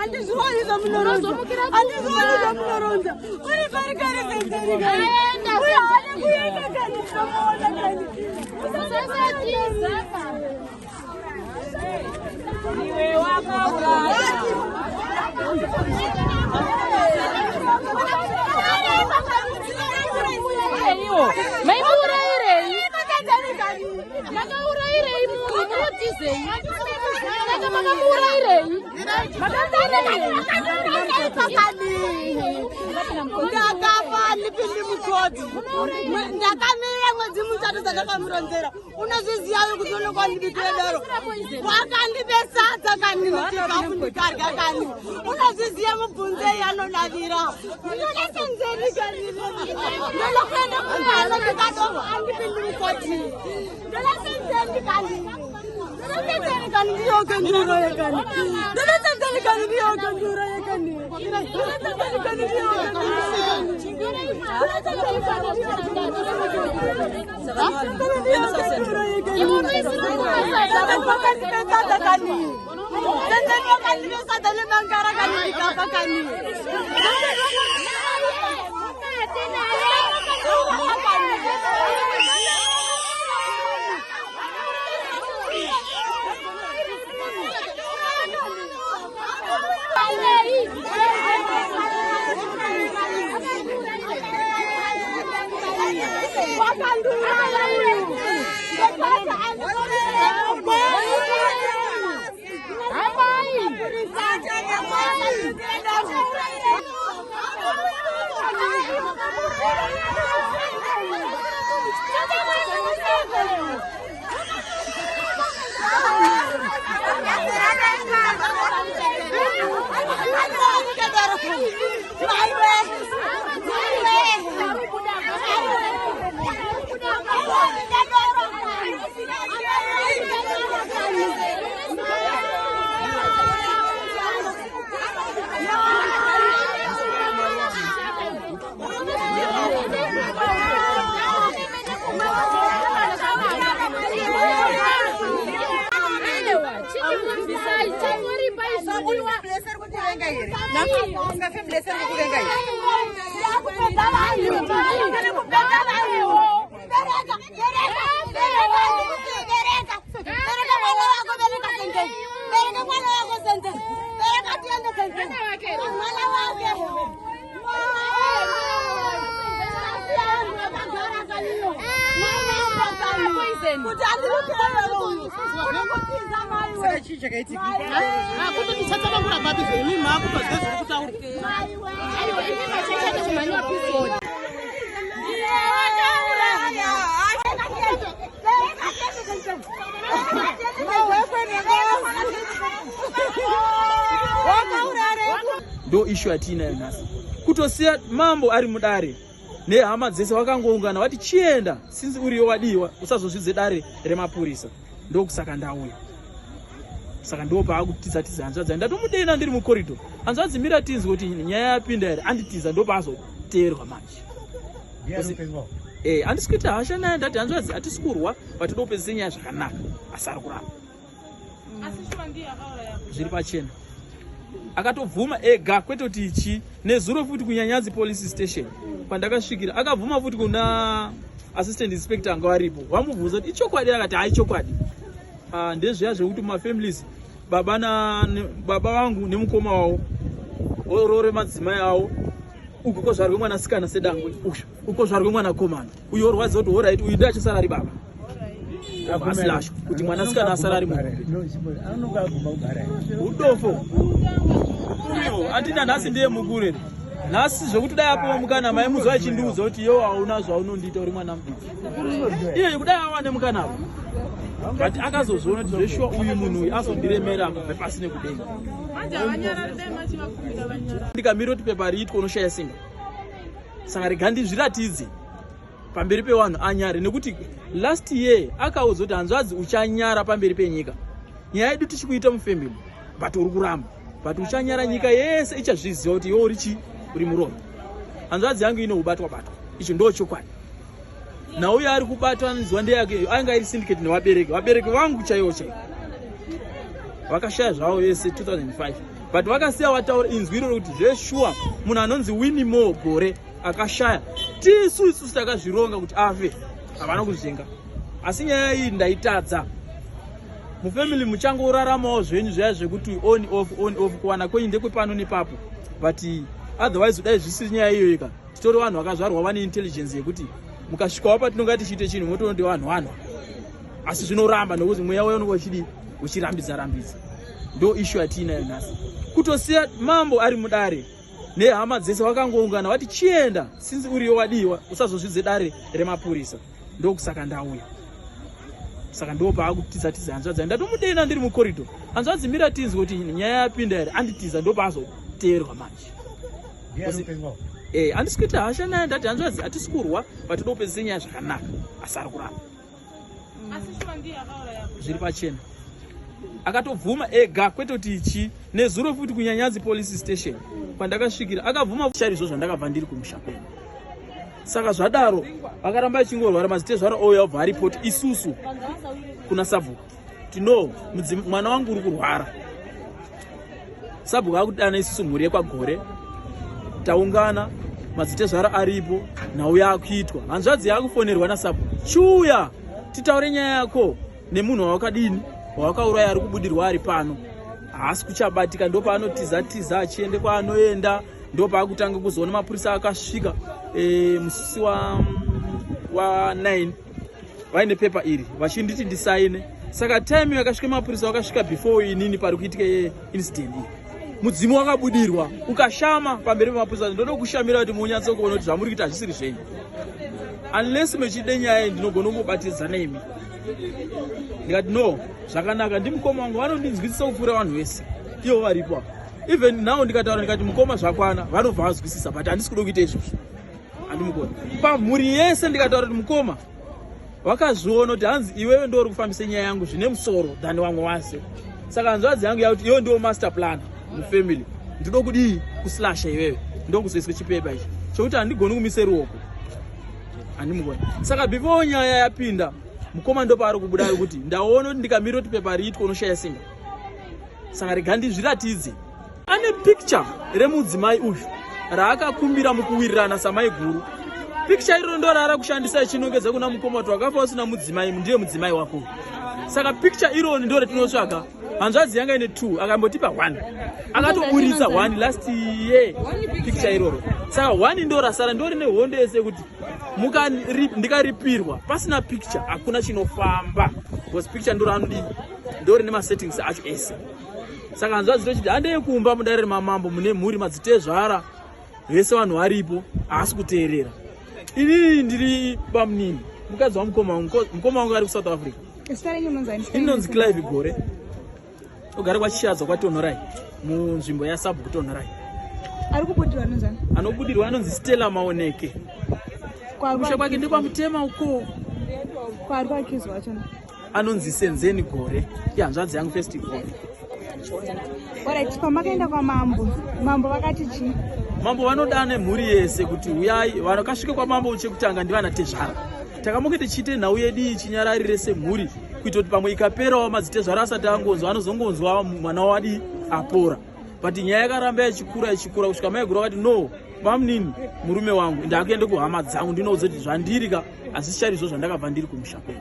Handizvioni zvamunoronza. Handizvioni zvamunoronza. Uri pari kare senzeni kani. Uyo haana kuenda kani tinomuona kani. Musasatiza. Iwe wakauraya. Maimuurayirei? Makaurayirei munhu munotizei? Saka makamuurayirei? Ndakafa ndipindi mukoti. Ndakamirira mwedzi mutatu dzandakamuronzera. Unozviziva kuti unokwandibikira doro. Wakandipe sadza kani chikafu ndikarya kani. Unozviziva mubvunzei anodavira. Ndinoda senzeni kani. Ndoda kuenda kumwana ndikadoro andipindi mukoti. Ndoda senzeni kani. Ndoda senzeni kani ndiyoke ndiuroye kani. Ndoda senzeni kani ndiyoke ndiuroye kani. Ndoda senzeni kani ndiyoke ndiuroye kani. Ndoda senzeni kani Chii chakaitika? Kutoti chatsanangura papi zve imi maakutozwa zviri kutaura. Aiwa, imi machacha nezvimhanyiwa pisoni. Ndo ishu yatiinayo nhasi, kutosiya mambo ari mudare nehama dzese vakangoungana vati chienda since uriyo wadiwa usazozvidze dare remapurisa. Ndokusaka ndauya, saka ndo paakutiza tiza hanzvadzi. Ndatomudena ndiri mukoridho, hanzvadzi mira tinzwe kuti nyaya yapinda here. Anditiza, ndo paazoteerwa manje. Eh, handisi kuita hasha naye, ndati hanzvadzi hatisi kurwa, but toda kupedzisa nyaya zvakanaka, asi ari kuramba zviri pachena. Akatobvuma ega, kwete kuti ichi nezuro futi kuNyanyazi police station kwandakasvikira akabvuma futi kuna assistant inspector anga varipo, vamubvunza kuti ichokwadi, akati hai chokwadi. Ah, ndezviya zvekuti mumafamilies baba na baba vangu nemukoma wavo vorore madzimai avo, uko kozvarwe mwanasikana sedangwe, uyu uko zvarwe mwanakomana, uyu orwadza kuti horait uyu ndiye achasara ari baba asilasho kuti mwanasikana asara ari munhu udofo uriwo. Andina nhasi ndiye mukuru here nhasi zvekuti dai apiwa mukana mai muzuva achindiudza kuti yo hauna zvaunondiita uri mwana mudiki iye kudai awane mukana apo, but akazozviona kuti zveshuwa uyu munhu uyu azondiremera kubve pasi nekudenga. Ndikamira kuti pepa riitwe unoshaya simba, saka rega ndizviratidze pamberi pevanhu anyare, nekuti last year akaudzwa kuti hanzvadzi uchanyara pamberi penyika, nyaya yedu tichikuita mufamily but uri kuramba, but uchanyara, nyika yese ichazviziva kuti iwe uri chi uri muromo. Hanzvadzi yangu ine ubatwa batwa, icho ndo chokwadi. Nauyo ari kubatwa anonziwa ndeyake, anga iri syndicate nevabereki, vabereki vangu chaivo chaivo vakashaya zvavo vese 2005. But vakasiya vataura inzwi iroro kuti zveshuwa munhu anonzi Winimore Gore akashaya, tisu isusu takazvironga kuti afe, havana kuzvenga. Asi nyaya iyi ndaitadza. Mufamily muchangoraramawo zvenyu zvaya zvekuti on off on off, kuwana kwenyu ndekwepano nepapo, but otherwise dai zvisiri nyaya iyoyo ka, titori vanhu vakazvarwa vane intelligence yekuti mukasvikawo patinonga tichiite chinhu motoona kuti vanhu vanhu, asi zvinoramba nekuti mweya wayo unonga uchidii, uchirambidza rambidza. Ndo issue yatiinayo nhasi, kutosiya mambo ari mudare nehama dzese vakangoungana vati chienda, since uriyo wadiwa, usazozvidze dare remapurisa. Ndokusaka ndauya. Saka ndo paakutiza tiza hanzvadzi. Ndatomudena ndiri mucorridor, hanzvadzi mira tinzwe kuti nyaya yapinda here. Anditiza, ndo paazoteerwa manje. Handisi kuita hasha naye, ndati hanzvadzi hatisi kurwa, but toda kupedzisa nyaya zvakanaka, asi ari kuramba. Zviri pachena, akatobvuma ega, kwete kuti ichi. Nezuro futi kuNyanyazi police station kwandakasvikira akabvuma charizvo zvandakabva ndiri kumusha kwedu. Saka zvadaro akaramba achingorwara, mazitezvara ouya obva aripoti isusu kuna sabhuku kuti no, mwana wangu uri kurwara. Sabhuku akudana isusu mhuri yekwaGore, taungana, madzitezvara aripo, nhau yakuitwa. Hanzvadzi yakufonerwa nasabhuku, chiuya titaure nyaya yako nemunhu wawakadini, wawakauraya, ari kubudirwa ari pano, haasi kuchabatika. Ndopaanotiza tiza achiende kwaanoenda, ndopaakutanga kuzoona mapurisa akasvika musi wa 9 vaine pepa iri vachinditi ndisaine. Saka time yakasvika mapurisa, vakasvika before inini pari kuitika incident iyi. Mudzimu wakabudirwa ukashama pamberi pemapurisa. Ndoda kushamira kuti munyatsokuona kuti zvamuri kuita hazvisiri zvenyu. Unless mechide nyaya iyi, ndinogona kungobatidza nemi. Ndikati no, zvakanaka, ndimukoma wangu, vanondinzwisisa kupfuura vanhu vese ivo varipo. Even now ndikataura ndikati mukoma zvakwana, vanobva vazwisisa, but handisi kuda kuita izvozvo. Handimukona pamhuri yese ndikataura kuti mukoma, vakazviona kuti hanzi iwewe ndo uri kufambisa nyaya yangu zvine musoro than vamwe vase. Saka hanzvadzi yangu yakuti iwe ndiwo master plan mufamily, ndinoda kudii, kuslasha iwewe. Ndokuzoiswa chipepa ichi chokuti handigoni kumisa ruoko, handimukoni. Saka before nyaya yapinda, mukoma ndo paari kubuda ari kuti ndaona kuti ndikamira kuti pepa riitwe unoshaya simba, saka rega ndizviratidze. Ane picture remudzimai uyu raakakumbira mukuwirirana samai guru. Picture iroro ndo raara kushandisa ichinongedza kuna mukoma kuti wakafa usina mudzimai, ndiye mudzimai wako. Saka picture ironi ndo retinotsvaga. Hanzvadzi yanga ine 2, akambotipa 1, akatoburitsa 1 last year, picture iroro. Saka 1 ndo rasara, ndo rine hondo yese yekuti ndikaripirwa pasina picture hakuna chinofamba, because picture ndo raanodii, ndo rine masettings acho ese. Saka hanzvadzi tochiti handei kumba mudare remamambo mune mhuri, madzitezvara vese vanhu varipo, haasi kuteerera. Inini ndiri bamunini mukadzi wamukoma wangu. Mukoma wangu ari kuSouth Africa. Zita renyu munonzi? Inonzi Clive Gore, ogara kwaChishadzo kwaTonorai, munzvimbo yasabhuku Tonorai. Ari kubudirwa anonzani? Anobudirwa anonzi Stella Maoneke. Kumusha kwake ndekwaMutema uko. Kwaari kuaccuswa wachona? Anonzi Senzeni Gore, ihanzvadzi yangu first born. Alright, pamakaenda kwamambo, mambo vakati chii? Mambo vanoda nemhuri yese kuti uyai. Vakasvika kwamambo chekutanga ndivana tezvara. Takamuke tichiite nhau yedu iyi chinyararire semhuri, kuita kuti pamwe ikaperawo madzitezvara asati angonzwa, anozongonzwa mwana wadi apora. But nyaya yakaramba ichikura ichikura kusvika maiguru vakati no, bamunini murume wangu, ndakuende kuhama dzangu ndinoudza kuti zvandiri ka, asi sicharizvo zvandakabva ndiri kumusha kwedu.